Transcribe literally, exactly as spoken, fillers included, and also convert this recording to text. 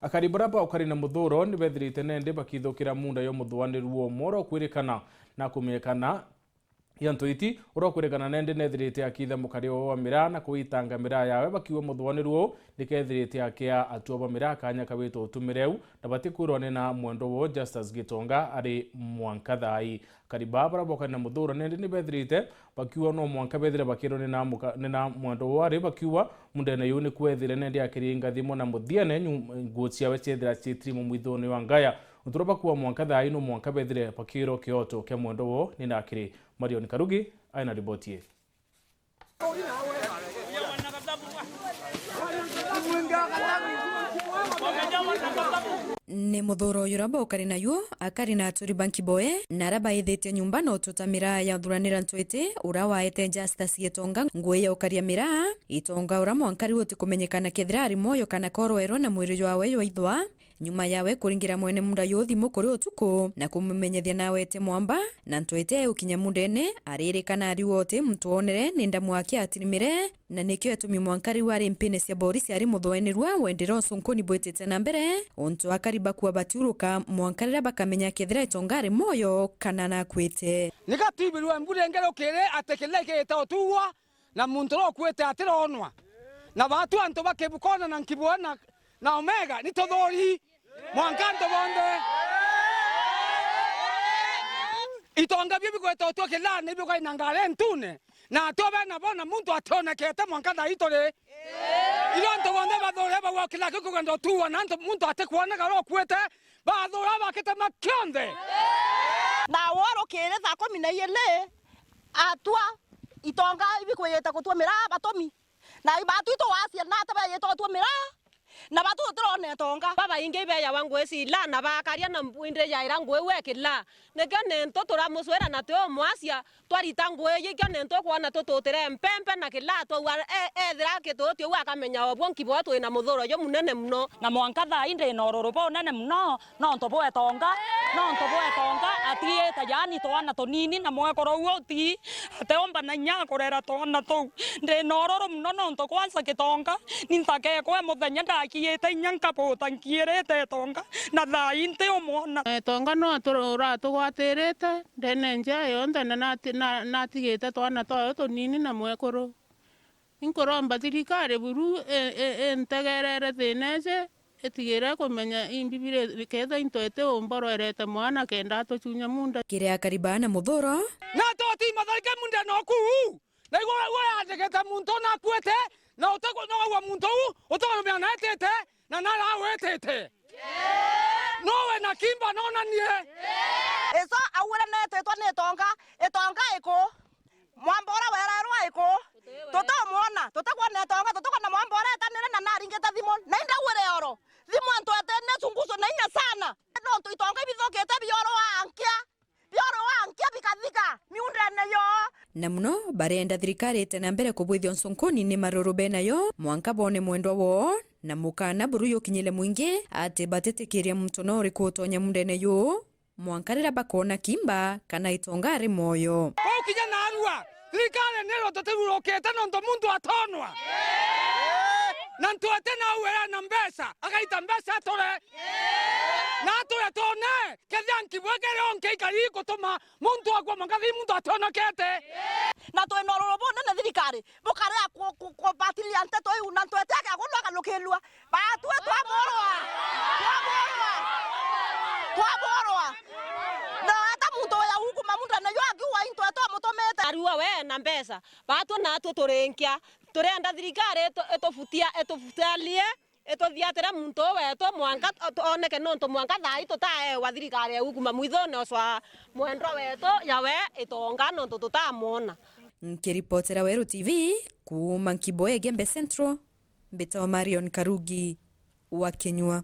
Akari baria baukari na Muthuro ni bethirite nende bakithukira munda yo muthuaniru umwe uria ukwirikana na kumenyekana ya Ntoiti, uria ukwirikana nende nethirite akitha mukari uwe wa miraa na kuitanga miraa yawe, bakiuga muthuaniru uu nikethirite akia atua ba miraa kanya ka wita utumire u, na batikwirwa ni na mwendwa woo Justus Gitonga ari mwanka thaa ii. Akari baa baria baukari na Muthuro nende ni bethirite bakiuga no mwanka bethire bakirwa ni na muka-, ni na mwendwa woo ari, bakiuga mundene yuu ni kwethire nende akiringa thimu na muthiene nyu-, nguo ciawe ciethira ciitiri mumwithone wa ngaya. Untu uria bakuuga mwanka thaa ii no mwanka bethire bakirwa kioto kia mwendwa woo ni nakiri. Marion Karugi aina riboti ii. Ni Muthuro uyu uria baukari nayu, akari na aturi ba Nkiboe, na aria baithitie nyumba na ututa miraa ya uthuranira Ntoiti, uria waete Justus Gitonga nguo ya ukaria miraa, Itonga uria mwanka riu utikumenyekana kethira ari mwoyo kana korwerwe na mwiri jwawe jwaithwa. Nyuma yawe kuringira mwene munda yu thimu kuri utuku na kumumenyethia nawe ti mwamba, na Ntoiti ukinya mundene, aririkana ariu oti muntu wonere ni ndamu ake atirimire, na nikio etumi mwanka riu ari mpine cia borisi ari muthuenirua wendere ucunkuni bwitite na mbere, untu akari bakua batiuruka mwanka riria bakamenya kethira Itonga ari mwoyo kana nakwite. Nika twibirwe mbura ingi rukiri ati kila ikirite utuua, na muntu uria ukuite atironwa. Na baatu antu ba Kibukona na Nkibua na, na Omega ni tuthuri. Mwanka antu bonthe. Itonga bio bigwetwa utue kilani bigwai na ngari ntune. Na atue bena bo na muntu ationekete mwanka thaa ii turi. Iro antu bonthe bathuri bagwa kila kiu kugenda utuua na antu muntu atikwoneka uria ukuite. Bathura bakite makionthe. Na wo rukiri thaa kumi na iiri, atua Itonga ibikwiyite gutua miraa batumi. Na ibatu itu wacia na ate beyite gutua miraa, na batu tutirona Itonga. Babaingi ibeyawa ngui cila, na bakaria na mbwindi yaira ngui we kila. Nikio nintu turamucwira na ti umwacia, twarita ngui iji, ikio nintu ukwona tututire mpempe na kila twaua e-, ethira kituti uu akamenya obwo Nkiboe twina muthuro jumunene muno. Na mwanka thaa ii ndina ururu bunene muno, nontu bwa Itonga, nontu bwa Itonga atiite yaani twana tunini na mwekuru uu uti, atiumba na inya kurera twana tuu. Ndina ururu muno nontu kwanza Gitonga, ni ntakekwe muthenya ndakiite inya nkabuta nkiirite Itonga, na thaa ii nti umwona. Itonga no atu-, uratugwatirite ndene njia yonthe, na nati-, na-, natigite twana twayo tunini na mwekuru. Inkuromba thirikari buru i-, i-, integerere thina iji, itigire kumenya imbi biri, kethira into iti umborwerete mwana kenda atuchunya munda. Kiri akari baa na muthuro. Na tuti matharike munda no kuu. Na igwe we andikite muntu nakuite, na utikwa no wa muntu u, utikurumia na etite, na nara wetete. No we na kimba nonanie. Iso augire netitwa ni Itonga, Itonga iku? Mwamba uria wererwa iku? Tutumwona, tutikwona Itonga, tutikwona mwamba uria etanire na naringite thimu, na indauire oro. Thimu antu ete ni chunguzo na inya sana. Nontu Itonga ibithukite bioro wa nkia. Bioro wa nkia bikathika miundene yo. Na muno barenda thirikari ite na mbere kubwithia nsunkuni ni maruru benayo, mwanka bone mwendwa woo, na mukana buru yukinyile mwingi ati batitikiria muntu no uriku utonya mundene yu, mwanka riria bakoona kimba kana Itonga ari mwoyo. Gukinya narua, thirikari niro tutirurukite nontu muntu atonwa. Na ntwete na uwe na mbeca, agaita mbeca ature. Na ature tone, kethia Nkibue kere onke ikari gutuma muntu akua mwanka thi muntu ationekete. Na twina ururu bunene thirikari, bukaria ku-, ku-, kubatiria nteto iu, na ntwete ake agundu akanukirua. Batue twaborwa. Twaborwa. Twaborwa. Na eta muntu uya ukuma mundene yo akiuga into twamutumite. Ariua we na mbeca. Batue natwe turinkia. Turenda thirikari itu-, itufutia, itufutalie, ituthiatire muntu uu wetu mwanka tu-, tuoneke, nontu mwanka thaa ii tutaewa thirikari ya ukuma mwithone ucwa mwendwa wetu yawe Itonga, nontu tutamwona. Nkiripotera Weru T V kuuma Nkiboe Igembe Central, mbitagwa Marion Karugi wa Kinyua.